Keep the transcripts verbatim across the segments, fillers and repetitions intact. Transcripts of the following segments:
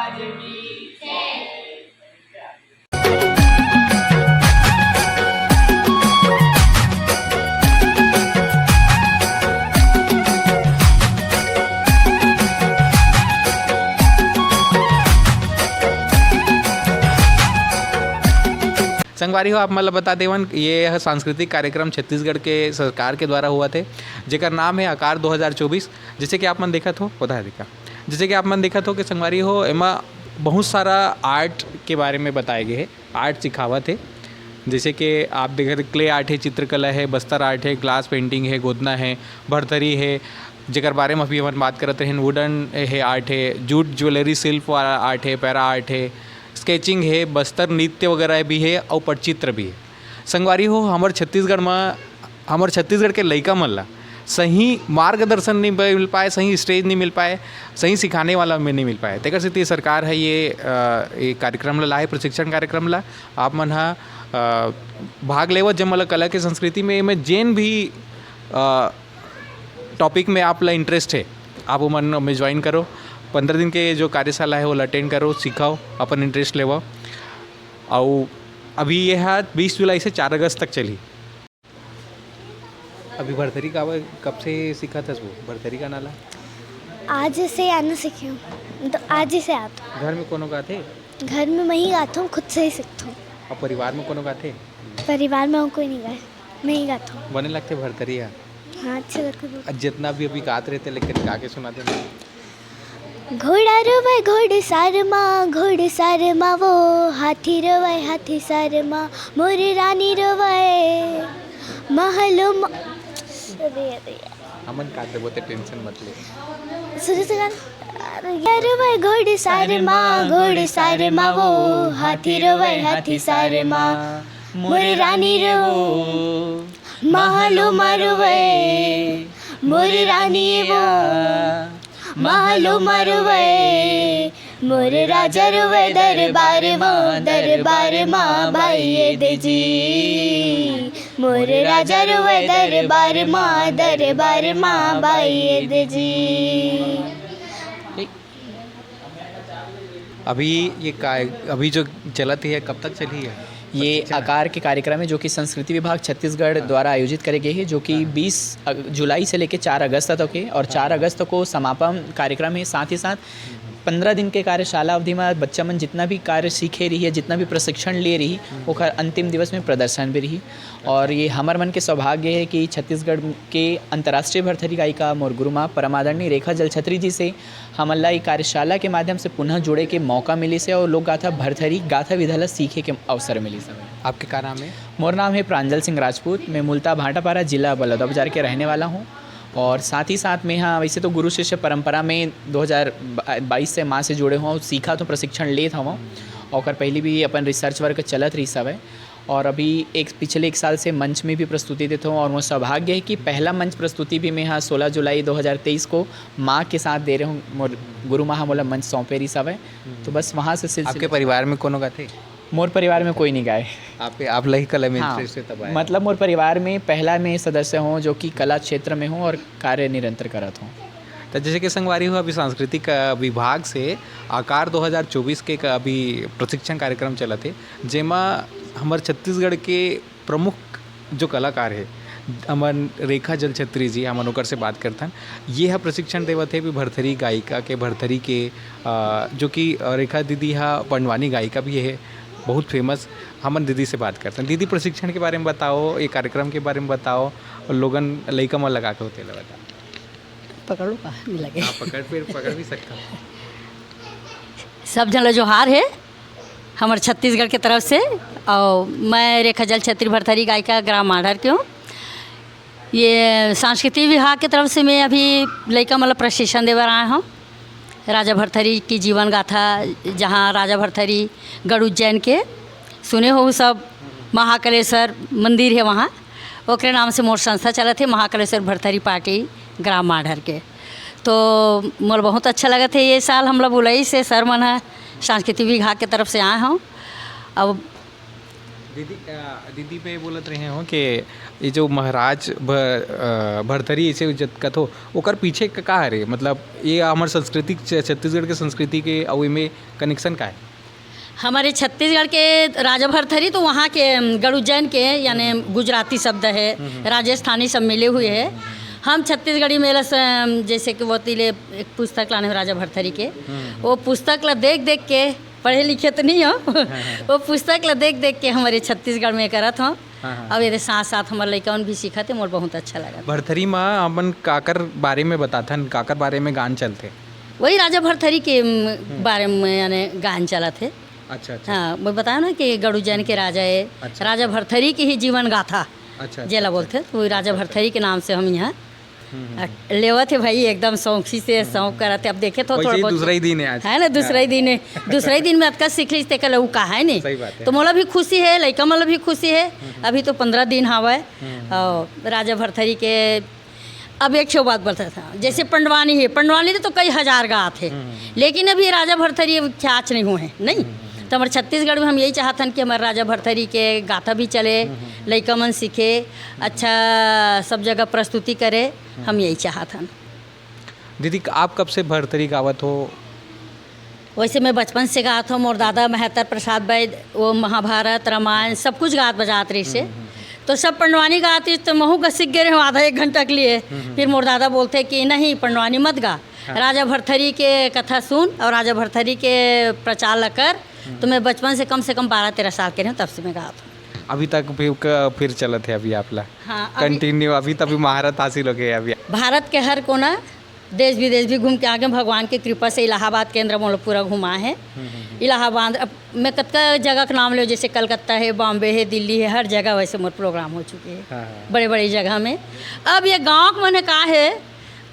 संगवारी हो, आप मन ल बता देवन, ये ह सांस्कृतिक कार्यक्रम छत्तीसगढ़ के सरकार के द्वारा होवत हे, जेकर नाम हे आकार दो हज़ार चौबीस। जैसे कि आप मन देखत हो, उधर देखा, जैसे कि आप मन देखत हो कि संगवारी हो, एमा बहुत सारा आर्ट के बारे में बताए गए हे, आर्ट सिखावत हे। जैसे कि आप देखत, क्ले आर्ट हे, चित्रकला हे, बस्तर आर्ट हे, ग्लास पेंटिंग हे, गोदना हे, भरथरी हे, जेकर बारे में अभी हमन बात करत रहेन, वुडन हे आर्ट हे, जूट ज्वेलरी सिल्क वाला आर्ट हे, पैरा आर्ट हे, स्केचिंग हे, बस्तर नृत्य वगैरह भी हे, अउ पटचित्र भी हे। संगवारी हो, हमर छत्तीसगढ़ म, हमर छत्तीसगढ़ के लइका मन ला सही मार्गदर्शन नहीं मिल पाए, सही स्टेज नहीं मिल पाए, सही सिखाने वाला में नहीं मिल पाए। तेकर सेती सरकार ह ये, अ, ये कार्यक्रम ला लाए, प्रशिक्षण कार्यक्रम ला। आप मन ह, अ, भाग लेवत, जब मतलब कला के संस्कृति में, में जेन भी, अ, टॉपिक में आप ला इंटरेस्ट हे, आप ओमन में ज्वाइन करो। पंद्रह दिन के जो कार्यशाला है, वो अटेंड करो, सीखो, अपन इंटरेस्ट लेवो। अउ अभी ये है बीस जुलाई से चार अगस्त तक चली। अभी भरथरी का, कब से सीखत हस वो भरथरी का नाला? आज से आना सीखी हूँ, तो आज ही से आता हूँ। घर में कोनो गाथे? घर में मैं ही गाता हूँ, खुद से ही सीखता हूँ। अब परिवार में कोनो गाथे? परिवार में और कोई नहीं गाए, मैं ही गाता हूँ। बने लगथे भरथरी हा? हाँ, अच्छे लगथे बहुत। अब जितना भी अभी गात रहते, लेकिन गा के सुना देना। घोड़ा रोवे घोड़सार मा, घोड़सार मा वो, हाथी रोवे हाथीसार मा, मोर रानी रोवे महलो मा। अरे, अरे। हमन का देबो ते टेंशन मत ले। शुरू से गाना। घोड़ा रोवे घोड़सार मा, घोड़सार मा वो, हाथी रोवे हाथीसार मा, मोर रानी रो महलो मा रोवे, मोर रानी वो महलो मा रोवे, मोर राजा रोवे दरबार मा, दरबार मा भाई ये दे जी। मोर राजा रोवे दरबार मा, दरबार मा भाई ये दे जी। अभी ये का, अभी जो चलत है, कब तक चली है? ये प्रशिक्षण? आकार के कार्यक्रम है, जो कि संस्कृति विभाग छत्तीसगढ़ द्वारा आयोजित करे गए है, जो कि हाँ। बीस अग-, जुलाई से लेके चार अगस्त तक है और चार हाँ। अगस्त को समापन कार्यक्रम है। साथ ही साथ पंद्रह दिन के कार्यशाला अवधि में बच्चा मन जितना भी कार्य सीखे रही है, जितना भी प्रशिक्षण ले रही, हम्म। ओकर अंतिम दिवस में प्रदर्शन भी रही। और ये हमर मन के सौभाग्य है कि छत्तीसगढ़ के अंतर्राष्ट्रीय भरथरी गायिका मोर गुरु माँ परम आदरणीय रेखा जलछत्री जी से हमन ला ई कार्यशाला के माध्यम से पुनः जुड़े के मौका मिलिस हे और लोक गाथा भरथरी गाथा विधा ला सीखे के अवसर मिलिस हवे। आपके का नाम है? मोर नाम है प्रांजल सिंह राजपूत। मैं मूलतः भाटापारा, जिला बलौदाबाजार के रहने वाला हूँ। और साथ ही साथ मैं, हाँ, वैसे तो गुरु शिष्य परंपरा में दो हज़ार बाईस से माँ से जुड़े हूँ, सीखत हूँ, प्रशिक्षण लेत हवं। ओकर पहले भी अपन research work चलत रहिस हवय। और अभी एक, पिछले एक साल से मंच में भी प्रस्तुति देत हूँ और मोर सौभाग्य है कि पहला मंच प्रस्तुति भी मैं, हाँ, सोलह जुलाई दो हज़ार तेईस को माँ के साथ दे रहे हूँ। मोर गुरु माँ ह मोला मंच सौंपे रिहिस हवय। तो बस वहाँ से सिलसिला आपके परिवार में कोनो गाथे? मोर परिवार में कोई नहीं गाए। आप, आप लही कला में हाँ, interest है तब आए। मतलब मोर परिवार में पहला मैं सदस्य हूँ जो कि कला क्षेत्र में हूँ और कार्य निरंतर करत हूँ। तो जैसे कि संगवारी हो, अभी सांस्कृतिक, अ, विभाग से आकार दो हज़ार चौबीस के एक अभी प्रशिक्षण कार्यक्रम चलत हे, जेमा हमर छत्तीसगढ़ के प्रमुख जो कलाकार हे, हमन रेखा जलछत्री जी, हमन ओकर से बात करथन। ये ह प्रशिक्षण देवत हे भी भरथरी गायिका के, भरथरी के, अ, जो कि, अ, रेखा दीदी ह पंडवानी गायिका भी हे, बहुत famous। हमन दीदी से बात करथन। दीदी, प्रशिक्षण के बारे में बताओ, ये कार्यक्रम के बारे में बताओ, और लोगन, लइका मन लगा के होते ला बताओ। पकड़ो का नहीं लगे। हाँ, पकड़, फिर पकड़ भी सकता हूँ। सब झन ला जोहार हे हमर छत्तीसगढ़ के तरफ से। और मैं रेखा जलछत्री भरथरी गायिका ग्राम माढ़र के हूँ। ये सांस्कृतिक विभाग के तरफ से मैं अभी लइका मन ला प्रशिक्षण देबर आए हूँ। राजा भरथरी की जीवन गाथा, जहाँ राजा भरथरी गढ़ उज्जैन के सुने हो सब, महाकालेश्वर मंदिर है वहाँ, ओकरे नाम से मोर संस्था चलत हे, महाकालेश्वर भरथरी पार्टी ग्राम माढ़र के। तो मोला बहुत अच्छा लगत हे, ये साल हमला बुलाइस हे सर मन ह, सांस्कृतिक विभाग के तरफ से आए हूँ। अब दीदी, अ, दीदी, मैं बोलत रहे हो कि ये जो महाराज भ-, अ, भरथरी इसे जत-, कथो, ओकर पीछे क-, का हरे? मतलब, ये हमर संस्कृति, छ-, छत्तीसगढ़ के संस्कृति के, अउ एमे connection का है? हमारे छत्तीसगढ़ के राजा भरथरी तो वहाँ के, अम, गढ़ उज्जैन के, यानी गुजराती शब्द है, हम्म, हम्म। राजस्थानी सब मिले हुए हैं। हम्म, हम्म, हम्म। हम छत्तीसगढ़ी मेला से, अम, जैसे कि वो तिले एक पुस्तक लाने हो राजा भरथरी के, हम्म, हम्म। वो पुस्तक ला देख देख के, पढ़े लिखे तो नहीं हो, हाँ, हाँ, हाँ। वो पुस्तक ला देख देख के हमारे छत्तीसगढ़ में करत हो। हाँ, हाँ। अब एदे साथ साथ हमारे लइका मन भी सीखत हे, मोर बहुत अच्छा लगा। भरथरी मा अपन काकर बारे में बताथन, काकर बारे में गान चलथे? वही राजा भरथरी के, उम, हम्म। बारे में यानी गान चलत हे। अच्छा, अच्छा। हाँ, मैं बताया ना कि गढ़ उज्जैन के राजा है, अच्छा। राजा भरथरी की ही जीवन गाथा अच्छा, अच्छा, जेला अच्छा। बोलथे, तो वही राजा अच्छा, अच्छा। भरथरी के नाम से हम यहाँ हम्म, हम्म, आ, हम्म। लेवत हे भाई, एकदम शौकी से, हम्म, शौक हम्म। करत हे। अब देखे तो वैसे थोड़ा ही बहुत दूसरा ही दिन है आज। है ना, दूसरा हाँ। ही दिन है। दूसरा ही दिन में अतका सीख लीस, तेकर ले उ का है नहीं? सही बात है। तो मोला भी खुशी है, लइका मन ला भी खुशी है। हम्म, हम्म। अभी तो पंद्रह दिन हावय। हम्म, हम्म। और राजा भरथरी के अब एक ठो बात बोलता था, जैसे हम्म। पंडवानी है, पंडवानी तो कई हजार गात है। हम्म, हम्म। लेकिन अभी राजा भरथरी अब ख्याच नहीं हुए हैं, नहीं? हम्म, हम्म, हम्म। तो हमारे छत्तीसगढ़ में हम यही चाहत हन कि हमारे राजा भरथरी के गाथा भी चले, हम्म, हम्म, हम्म। लइका मन सीखे, अच्छा सब जगह प्रस्तुति करे, हम यही चाहत हन। दीदी, आप कब से भरथरी गावत हो? वैसे मैं बचपन से गात हूँ, मोर दादा महतर प्रसाद बैद, वो महाभारत, रामायण, सब कुछ गात बजात रहिस हे। हम्म, हम्म, हम्म। तो सब पंडवानी गात रहिस, तो महू का सीख गए रहे आधा एक घंटा के लिए। हम्म, हम्म, फिर हम्म। मोर दादा बोलथे कि नहीं, पंडवानी मत गा, हाँ। राजा भरथरी के कथा सुन और राजा भरथरी के प्रचार ला कर। हम्म। तो मैं बचपन से, कम से कम बारह तेरह साल के रहे हूँ, तब से मैं गात हूँ। अभी तक भी क-, फिर चलत है अभी आप ला? हाँ, अभी continue, अभी तक भी महारत हासिल हो गए अभी। भारत के हर कोना, देश विदेश भी घूम के आगे, भगवान के कृपा से इलाहाबाद केंद्र मोला पूरा घुमा है। हम्म, हम्म, हम्म। इलाहाबाद, अब मैं कतका जगह का नाम ले, जैसे कलकत्ता है, बॉम्बे है, दिल्ली है, हर जगह वैसे मोर प्रोग्राम हो चुके हैं, हाँ, हाँ। बड़े बड़े जगह में। अब ये गाँव के मन का है,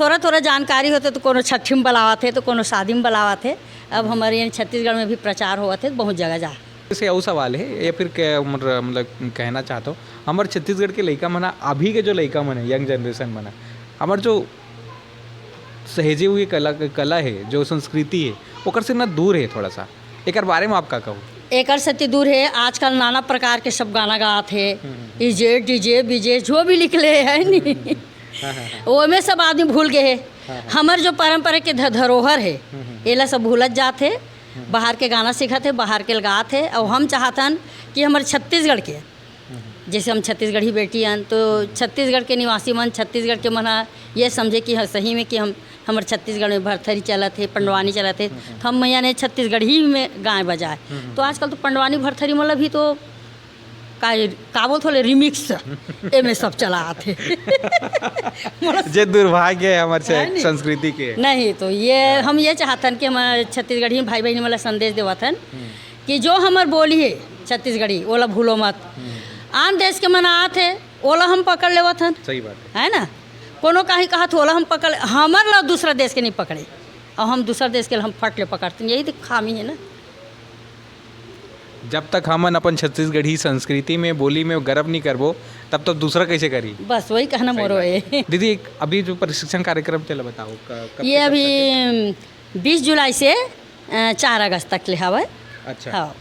थोड़ा थोड़ा जानकारी होते तो कोनो छठी में बुलावत है, तो कोनो शादी में बुलावत है। अब हमारे यहाँ छत्तीसगढ़ में भी प्रचार होवत है, बहुत जगह जा। जैसे अउ सवाल है या फिर क्या, मतलब, मतलब, कहना चाहता हूँ, हमारे छत्तीसगढ़ के लइका मन ह, अभी के जो लइका मन है, यंग जनरेशन मन है, हमारे जो सहेजे हुए कला, कला है, जो संस्कृति है, ओकर से ना दूर है थोड़ा सा। एकर बारे में आप का कहू? एकर से तो दूर है, आजकल नाना प्रकार के सब गाना गात है, हम्म, हम्म। ई जे, डीजे, बीजे, जो भी निकले है, नहीं? हम्म, हम्म, हम्म। हाँ, हाँ, हाँ। ओमे सब आदमी भूल गए है। हाँ, हाँ। हमर जो परंपरा के ध-, धरोहर है, हम्म, हम्म। एला सब भूलत जात है। हम्म। बाहर के गाना सीखत है, बाहर के गात है, और हम चाहतन कि हमर छत्तीसगढ़ के, हम्म। जैसे हम छत्तीसगढ़ी बेटी हन, तो छत्तीसगढ़ के निवासी मन, छत्तीसगढ़ के मन ह ये समझे कि ह-, सही में कि हम, हमर छत्तीसगढ़ में भरथरी चलत हे, पंडवानी चलत हे, हम्म, हम्म। तो हम यानी छत्तीसगढ़ी में गाए बजाए। हम्म, हम्म। तो आजकल तो पंडवानी भरथरी मतलब भी तो का, का बोलत होले, remix, एमे सब चला आथे। जे दुर्भाग्य है हमर छे-, है नी? संस्कृति के। नहीं, तो ये हाँ। हम ये चाहतन कि हमर छत्तीसगढ़ी भाई बहन वाला संदेश देवत हन हम्म। कि जो हमर बोली है छत्तीसगढ़ी, ओला भूलो मत। हम्म। आन देश के मन आत है, ओला हम पकड़ लेवत हन। सही बात है। है ना? कोनो काही कहत, ओला हम पकड़, हमर ला दूसरा देश के नहीं पकड़े, और हम दूसरा देश के ला हम फट ले पकड़ते हैं। यही तो खामी है ना। जब तक हमन अपन छत्तीसगढ़ी संस्कृति में, बोली में गर्व नहीं करबो, तब तो दूसरा कैसे करी? बस वही कहना सही मोरो बात। है। दीदी, एक अभी जो प्रशिक्षण कार्यक्रम चला, बताओ, क-, कब ये से कब अभी तक है? बीस जुलाई से, अ, चार अगस्त तक ले हवय। अच्छा। हाँ,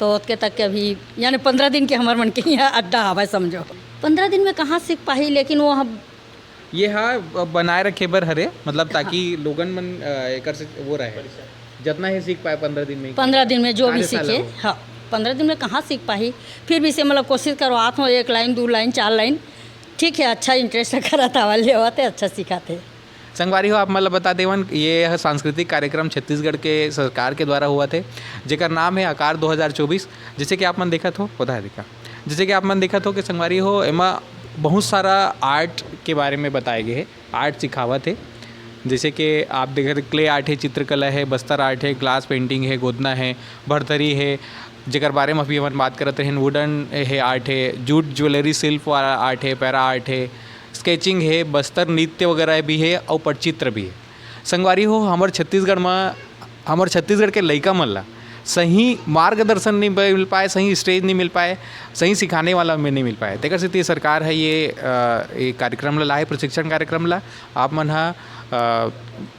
तो ओतके तक के अभी, यानी पंद्रह दिन के हमर मन के यहाँ अड्डा हवय, समझो। पंद्रह दिन में कहाँ सीख पाही, लेकिन वो हम ये हा बनाए रखे बर हरे, मतलब, ताकि हाँ। लोगन मन, अ, एकर से वो रहे, जतना ही सीख पाए पंद्रह दिन में ही। पंद्रह दिन में जो भी कार्यशाला सीखे, हो। हाँ, पंद्रह दिन में कहाँ सीख पाही? फिर भी से, मतलब, कोशिश करवात हो, एक लाइन, दू लाइन, चार लाइन, ठीक है, अच्छा interest करत हवा, लेवत है, अच्छा सिखात है। संगवारी हो, आप मन ल बता देवन, ये ह सांस्कृतिक कार्यक्रम छत्तीसगढ़ के सरकार के द्वारा होवत हे, जेकर नाम हे आकार दो हज़ार चौबीस। जैसे कि आप मन देखत हो, उधर देखा, जैसे कि आप मन देखत हो कि संगवारी हो, एमा बहुत सारा art के बारे में बताए गए हे, art सिखावत हे। जैसे कि आप देखत हो, clay art हे, चित्रकला हे, बस्तर art हे, glass painting हे, गोदना हे, भरथरी हे, जेकर बारे में अभी हमन बात करत रहेन, wooden हे art हे, jute jewellery, शिल्प वाला art हे, पैरा art हे, sketching हे, बस्तर नृत्य वगैरह भी हे अउ पटचित्र भी हे। संगवारी हो, हमर छत्तीसगढ़ म, हमर छत्तीसगढ़ के लइका मन ला सही मार्गदर्शन नहीं मिल पाए, सही stage नहीं मिल पाए, सही सिखाने वाला में नहीं मिल पाए। तेकर सेती सरकार ह ये, अ, ये कार्यक्रम ला लाए, प्रशिक्षण कार्यक्रम ला। आप मन ह, अ,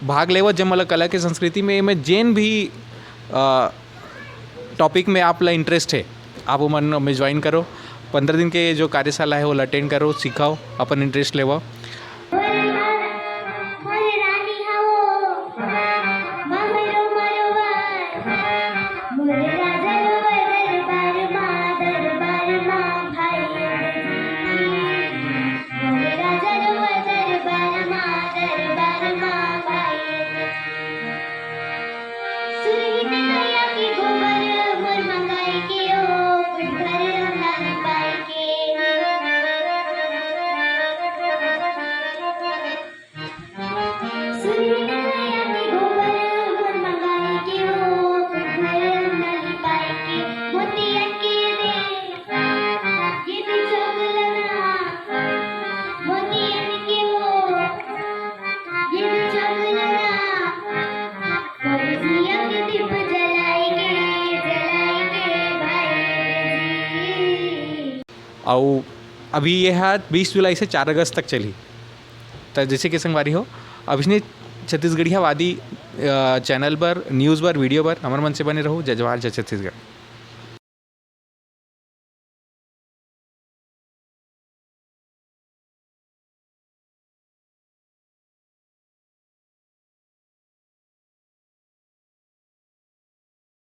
भाग लेवत, जेन मन ला कला के संस्कृति में, में जेन भी, अ, topic में आप ला interest हे, आप मन में ज्वाइन करो। पंद्रह दिन के जो कार्यशाला है, वो अटेंड करो, सिखाओ, अपन इंटरेस्ट लेवो। अउ अभी ये हा बीस जुलाई से चार अगस्त तक चलही। त जैसे कि संगवारी हो, अभी ने छत्तीसगढ़िया वादी, अ, चैनल बर, न्यूज़ बर, वीडियो बर हमर मन से बने रहू। जय जवान, जय छत्तीसगढ़।